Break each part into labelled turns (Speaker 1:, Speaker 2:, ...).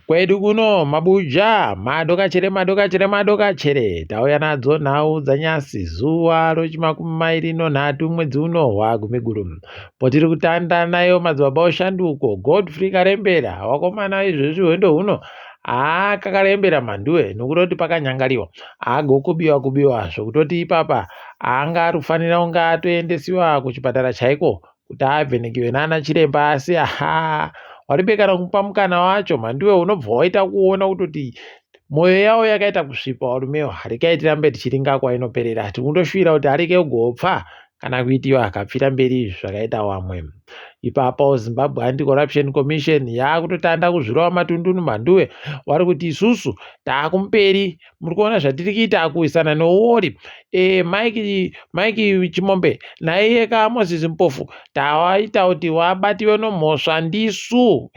Speaker 1: Kwedu kuno mabuja madokachere madokachere madokachere tauya nadzo nhau dzanyasi zuva rochimakumi mairi nonhatu mwedzi uno wagumiguru potiri kutanda nayo madzibaba oshanduko Godfrey Karembera wakomana izvezvi hwendo huno haa kakarembera mhanduwe nokutoti pakanyangariwa agokubiwa kubiwa zvokutoti ipapa anga ari kufanira kunge atoendesiwa kuchipatara chaiko kuti avhenekiwe nana chiremba asi aha waribe kana kumupa mukana wacho mhanduwe unobva waita kuona kutoti mwoyo yavo yakaita kusvipa varumewo rekai tirambe tichiringa kwainoperera tikundoshuvira kuti areke kugopfa kana kuitiwa akapfira mberi zvakaita wamwe ipapo Zimbabwe Anti-Corruption Commission yaakutotanda kuzvirova matundunu mhanduwe wari kuti isusu taakumberi muri kuona zvatiri kuita kuwisana nouori e, Mike, Mike Chimombe naiye kaMoses Mpofu tawaita kuti wabatiwe nomhosva ndisu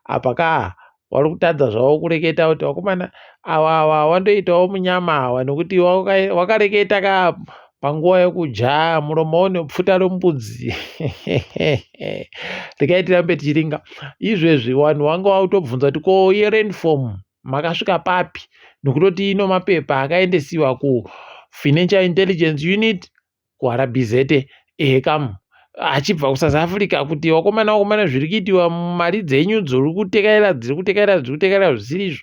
Speaker 1: apa ka wari kutadza zvavo kureketa kuti vakomana awa awa wandoitawo munyama awa nekuti wakareketa ka panguva yekudya muromo une pfuta rembudzi regai tirambe tichiringa izvezvi vanhu vanga vakutobvunza kuti ko yerenform makasvika papi nokutoti ino mapepa akaendesiwa kuFinancial Intelligence Unit kuRBZ ehekamu achibva kuSouth Africa kuti vakomana vakomana zviri kuitiwa mari dzenyu dziri kutekaira dziri kutekaira dziri kutekaira zvisiri izvo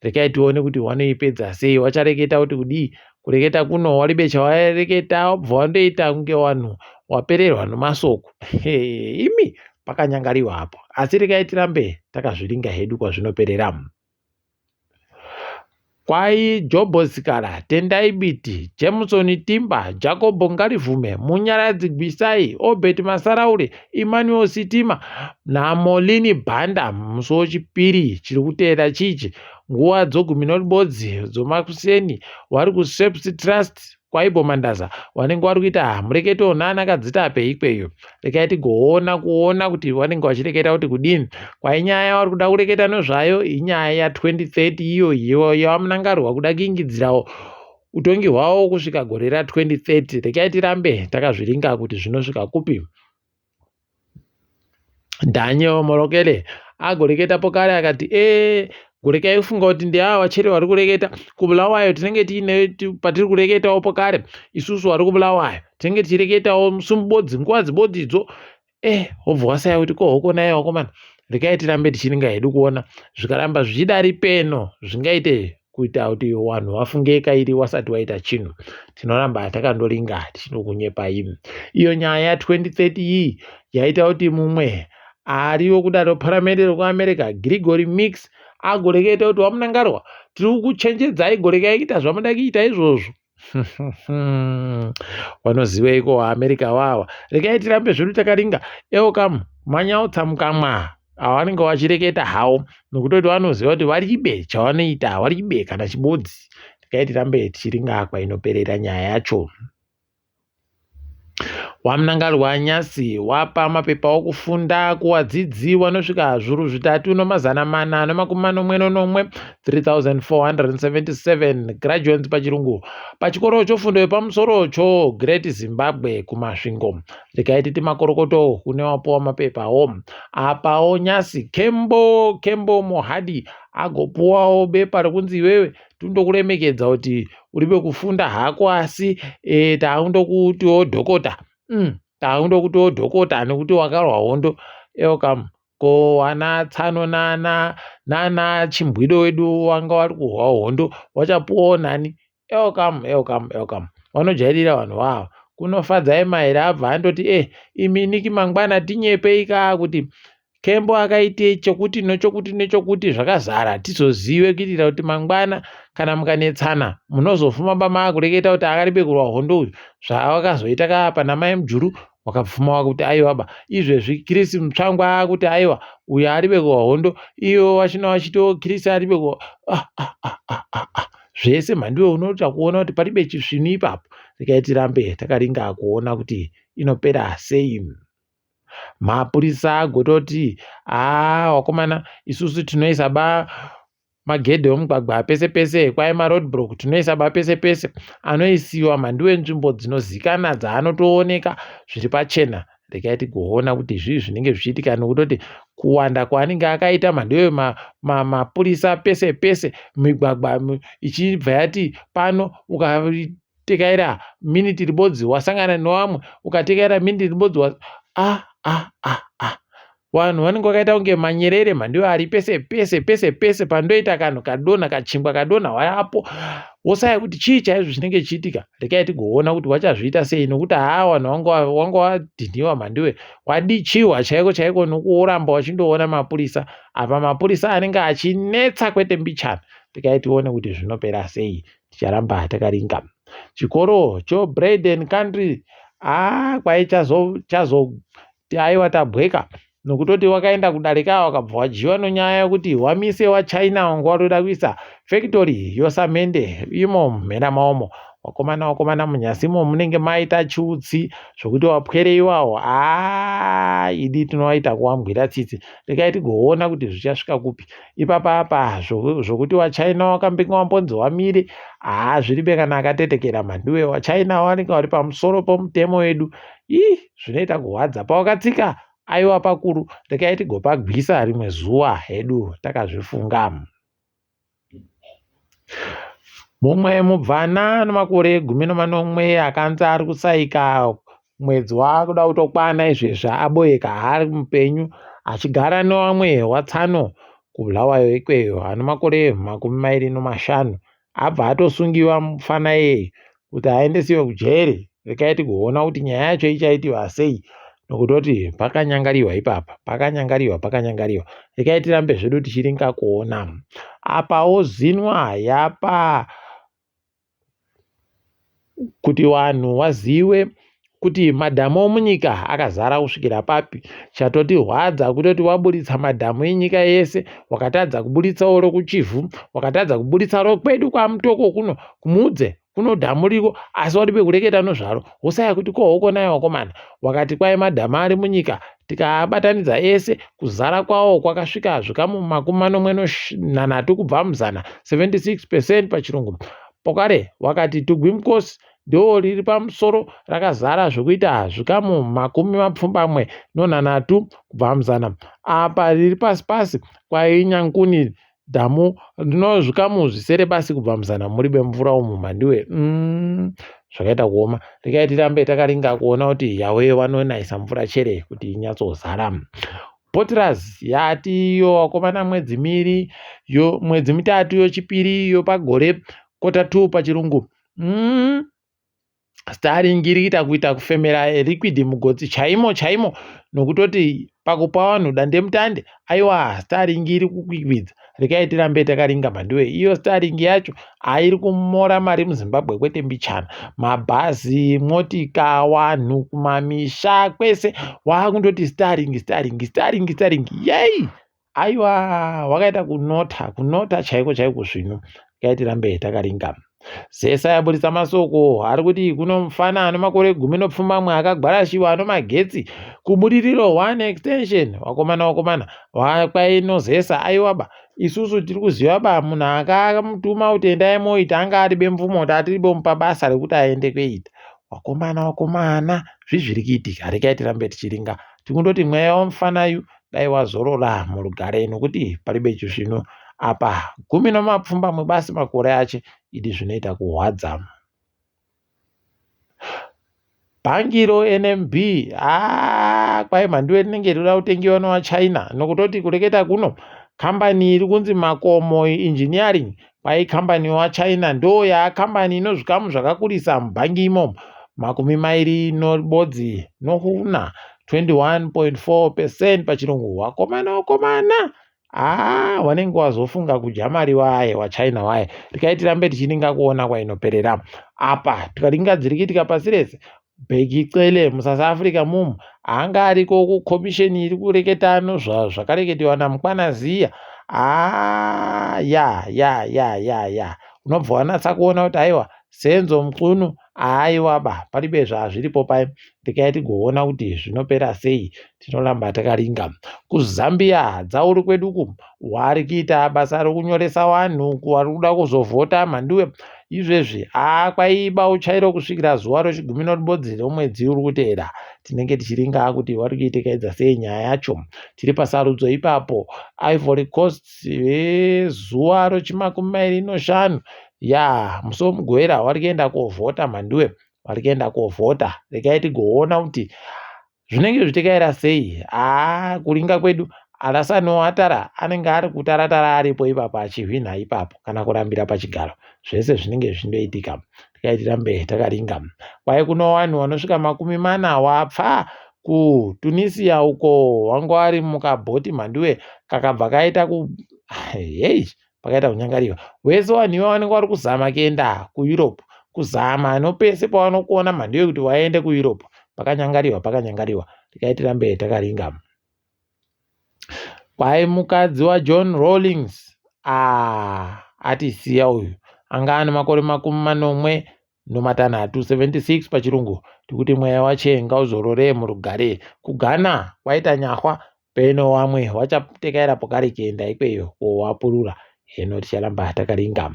Speaker 1: rekai tione kuti wanoipedza sei wachareketa kuti kudii kureketa kuno waribe chawareketa wabva wandoita kunge wanhu wapererwa nomasoko imi pakanyangariwa apo asi rekai tirambe takazviringa hedu kwazvinoperera Kwai Jobho Sikhala, Tendai Biti, Jameson Timba, Jacob Ngarivhume, Munyaradzi Gwisai, Obert Masaraure, Emmanuel Sitima naMolini Banda musi wechipiri chiri kuteera chichi nguva dzogumi noribodzi dzomakuseni vari kuSAPES Trust kwaIbo Mandaza vanenge vari kuita mureketo nana Kadzitape ikweyo rekai tigoona kuona kuti vanenge vachireketa kuti kudini kwainyaya yavari kuda kureketa nezvayo inyaya ya2030 iyo yavamunangarwa kuda kuingidzirawo utongi hwavo kusvika gore ra2030 rekai tirambe takazviringa kuti zvinosvika kupi Daniel Molokele agoreketapo kare akati e gorekai kufunga kuti ndiava vachere vari kureketa kuBulawayo tinenge tiine patiri kureketawo pokare isusu vari kuBulawayo tinenge tichireketawo musumubodzi nguva dzibodzidzo eh wobva wasaya kuti ko hoko naye wakomana rekai tirambe tichiringa hedu kuona zvikaramba zvichidari peno zvingaite kuita kuti vanhu vafunge kairi wasati waita chinhu tinoramba takandoringa tichinokunyepai iyo nyaya ya2030 iyi yaita kuti mumwe ariwo kudaro paramende rekuAmerica Gregory Meeks agoreketa kuti wamunangarwa tiri kukuchenjedzai gorekai kuita zvamuda kuita izvozvo vanoziveiko vaAmerica vava rekai tirambe zvedu takaringa eokamu manyautsa mukamwa avanenge vachireketa hawo nokutoti vanoziva kuti varibe chavanoita varibe kana chibodzi rekai tirambe tichiringa kwainoperera nyaya yacho wamunangarwa nyasi wapa mapepa okufunda kuwadzidzi vanosvika zvuru zvitatu nomazana mana nemakumi manomwe nonomwe 3477 graduates pachirungu pachikoro chofundo yepamusoro choGreat Zimbabwe kuMasvingo rekai titi makorokoto kune wapuwa mapepawo apawo nyasi Kembo Kembo Mohadi agopuwawo bepa rekunzi iwewe tundokuremekedza kuti uribe kufunda hako asi e, taundokutiwo dhokota taundokutiwo dhokota nekuti wakarwa hondo eokam ko wana tsano nana nana chimbwido wedu wanga wari kurwa hondo wachapuwawo nani elcam elcam elcam vanojairira vanhu vavo kunofadzai mahere abva andoti e iminiki mangwana tinyepei kaa kuti Kembo akaite chokuti nochokuti nechokuti zvakazara tizozive kuitira kuti mangwana kana mukanetsana munozofuma maakureketa kuti akaribe kurwa hondo uyu zvaakazoita kaa pana mai Mujuru wakapfuma kuti aiwa ba izvezvi Chris Mutsvangwa akuti aiwa uyu aribe kurwa hondo iyo vachina vachitiwo Chris aribe kurwa ah, ah, ah, ah, ah, ah. Zvese mhandiwe unoita kuona kuti paribe chisvinu ipapo rekai tirambe takaringa kuona kuti inopera sei mapurisa agototi haa wakomana isusu tinoisa ba magedhe emugwagwa pese pese kwai maroad block tinoisa ba pese pese anoisiwa mhandiwe nzvimbo dzinozikana dzaanotooneka zviri pachena. Regai tigoona kuti zvii zvinenge zvichiitika nokutoti kuwanda kwaanenge akaita mhandoyo mapurisa pese pese migwagwa ichibva yati pano ukatekaira miniti ribodzi wasangana newamwe ukatekaira miniti ribodzi wa a a a a Vanhu vanenge vakaita kunge manyerere mhandiwe ari pese pese pese pese pandoita kanhu kadonha kachingwa kadonha wayapo wosaya kuti chii chaizvo chinenge chichiitika rekai tigoona kuti wachazviita sei nokuti haa vanhu wanga wadhinhiwa mhandiwe wadichiwa chaiko chaiko nokuoramba wachindoona mapurisa apa mapurisa anenge achinetsa kwete mbichana rekai tione kuti zvinopera sei ticharamba takaringa chikoro chobraden country haa kwai chazo chazo Aiwa tabweka nokutoti wakaenda kudare ka wakabva wadyiwa nonyaya yokuti wamise wachina wanga watoda kuisa factory yosamende imo mhera maomo wakomana wakomana munyasi imo munenge maita chiutsi zvokuti wapwere iwawo haa idi tinowaita kuwambwira tsitsi rekai tigoona kuti zvichasvika kupi ipapa apa zvokuti wachina wakambenge wambonzi wamire haa zviribe kana akatetekera mhanduwe wachina wanenge wari pamusoro pomutemo wedu ii Zvinoita kurwadza pawakatsika aiwa pakuru rekai tigopagwisa rimwe zuva hedu takazvifunga. Mumwe mubvana ane makore 17 akanzi ari kusaika mwedzi waakuda kutokwana izvezvi aboeka haari mupenyu achigara nevamwe watsano kuBulawayo ikweyo ane makore 25 abva atosungiwa mufana iyeye kuti aendesiwe kujeri rekai tigoona kuti nyaya yacho ichaitiwa sei nokutoti pakanyangariwa ipapa pakanyangariwa pakanyangariwa rekai tirambe zvedu tichiringa kuona apawo zinwa yapa kuti vanhu waziwe kuti madhamu omunyika akazara kusvikira papi. Chatotirwadza kutoti waburitsa madhamu enyika yese wakatadza kuburitsawo rokuChivhu, wakatadza kuburitsa rokwedu kwaMutoko kuno kuMudze kuno dhamu riko asi waripe kureketa nozvaro wosaya kuti ko hoko naye wakomana wakati kwai madhamu ari munyika tikaabatanidza ese kuzara kwawo kwakasvika zvikamu 73 kubva muzana 76 percent pachirungu pokare wakati tugwi mukosi Dhoo riri pamusoro rakazara zvekuita zvikamu 83 kubva muzana. Apa riri pasi pasi kwaInyankuni dhamu rino zvikamu zvisere basi kubva muzana muri bemvura umu mhandiwe mm, zvakaita kuoma rekai tirambe takaringa kuona kuti yawe vanonaisa mvura chere kuti inyatsozara Potraz yati iyo vakomana mwedzi miri yo mwedzi mitatu yochipiri yo pagore kota 2 pachirungu mm. Starlink iri kuita kuita kufemera liquid mugotsi chaimo chaimo nokutoti pakupa vanhu dandemutande aiwa Starlink iri kukwikwidza rekai tirambe takaringa mhanduwe iyo Starlink yacho airi kumora mari muZimbabwe kwete mbichana mabhazi motika wanhu kumamisha kwese waakundoti Starlink Starlink Starlink Starlink yei Aiwa wakaita kunota kunota chaiko chaiko zvino regai tirambe takaringa. Zesa yaburitsa masoko ari kuti kuno mufana ane makore 17 akagwarashiwa ano magetsi kubudiriro one extension wakomana wakomana kwaino Zesa aiwa ba isusu tiri kuziva ba munhu akamutuma kuti endai moita anga ari bemvumo kuti atiri bomupa basa rekuti aende kuita wakomana wakomana zvizviri kuitika regai tirambe tichiringa tikundoti mweya wamufanayu dai wazorora murugare nokuti paribe chisvinu apa 17 basi makore ache idi zvinoita kuhwadza bhangi roNMB haa kwai mhanduwe rinenge rinoda kutengiwa nevachina nokutoti kureketa kuno kambani iri kunzi makomo engineering Kwai kambani yevaChina ndo yaakambani inozvikamu zvakakurisa mubhangi imomo 24, 21.4 percent pachirungu. Wakomana wakomana haa wanenge wazofunga kudya mari waye wachina waye rekai tirambe tichininga kuona kwainoperera apa tikaringa dziri kuitika pasi rese Bheki Cele muSouth Africa mumu anga ariko kukomisheni iri kureketa zvakareketewa naMukwanaziya haa ya ya ya ya ya unobva wanatsa kuona kuti aiwa Senzo Mchunu aiwa ba paribe zvazviripo pai rekai tigoona kuti zvinopera sei tinoramba takaringa kuZambia dzauri kwedu uku wari kuita basa rokunyoresa vanhu vari kuda kuzovhota mhanduwe izvezvi haa kwaiba uchairo kusvikira zuva rochigumi noribodzi romwedzi uri kuteera Tinenge tichiringa kuti vari kuitekaidza sei nyaya yacho. Tiri pasarudzo ipapo. Ivory Coast vezuva rechimakumi mairi noshanu ya musi weMugovera vari kuenda kovhota mhanduwe. Vari kuenda kovhota. Regai tigoona kuti zvinenge zvichitekaira sei. Haa kuringa kwedu Alassane Ouattara anenge ari kutaratara aripo ipapo achihwinha ipapo kana kurambira pachigaro. Zvese zvinenge zvichindoitika. Regai tirambe takaringa. Kwai kuno vanhu vanosvika 40 wapfa kuTunisia uko wanga wari mukabhoti mhanduwe kakabva kaita ku hei pakaita kunyangariwa. Wese vanhu ivavo vanenge vari kuzama kuenda kuEurope kuzama nopese pavanokona mhanduwe kuti vaende kuEurope pakanyangariwa pakanyangariwa. Regai tirambe takaringa. Kwai mukadzi waJohn Rawlings ah, atisiya uyu anga ane makore 76 76 pachirungu tikuti mweya wache ngauzorore murugare. KuGhana kwaita nyahwa peno vamwe vachatekaira pokari kuenda ikweyo kowapurura heno ticharamba takaringa.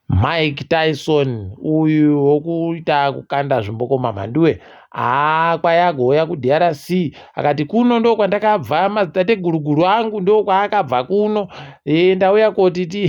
Speaker 1: Mike Tyson uyu wokuita kukanda zvimboko mamhanduwe haa kwai agouya kuDRC akati kuno ndokwandakabva madzitateguru angu ndokwaakabva kuno e, ndauya koti ti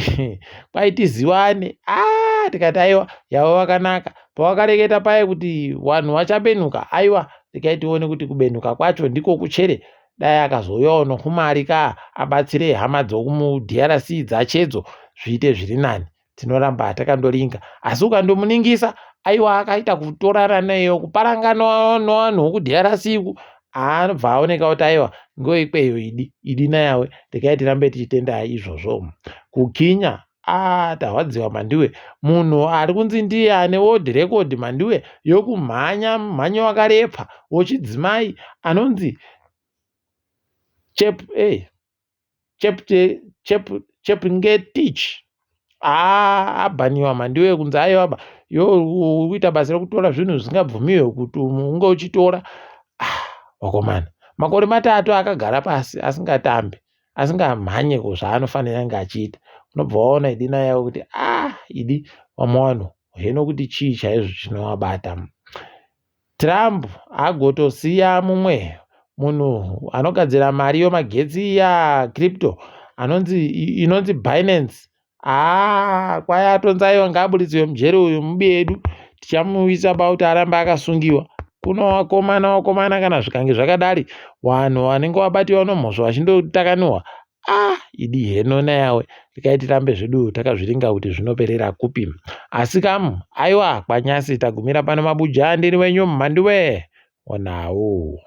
Speaker 1: kwai tiziwane aa tikati aiwa yavo vakanaka pawakareketa paye kuti vanhu vachabenuka aiwa regai tione kuti kubenuka kwacho ndiko kuchere dai akazouyawo nokumari ka abatsire hama dzokumu-DRC dzachedzo zviite zviri nani tinoramba takandoringa asi ukandomuningisa aiwa akaita kutorana neyo kuparangana nevanhu vokuDRC uku anobva aoneka kuti aiwa ngoikweyo idi idi nayawe regai tirambe tichitenda izvozvo. KuKenya a tarwadziwa mhanduwe munhu ari kunzi ndiye ane world record mhanduwe yokumhanya mumhanyo wakarepfa wechidzimai anonzi Chep, hey, Chep, Chep, Chepngetich haa abhaniwa mhanduwe kunzi aiwa ba yo uri kuita basa rekutora zvinhu zvisingabvumiwe kuti unge uchitora ah, wakomana makore 3 akagara pasi asingatambi asingamhanye zvaanofanira kunge achiita unobva waona idi nayawo kuti ah idi vamwe vanhu heno kuti chii chaizvo chinovabata. Trump agotosiya mumwe munhu anogadzira mari yemagetsi iya crypto anonzi inonzi Binance haa kwai atonzi aiwa ngaaburitswe mujeri uyu mubi edu tichamuisa pauti arambe akasungiwa kuno vakomana vakomana kana zvikange zvakadari vanhu vanenge vabatiwa nomhosva vachindotakaniwa ah idi heno nayawe regai tirambe zvedu takazviringa kuti zvinoperera kupi asi kamu aiwa kwanyasi tagumira pano mabuja ndiri wenyu mhanduwe onawo.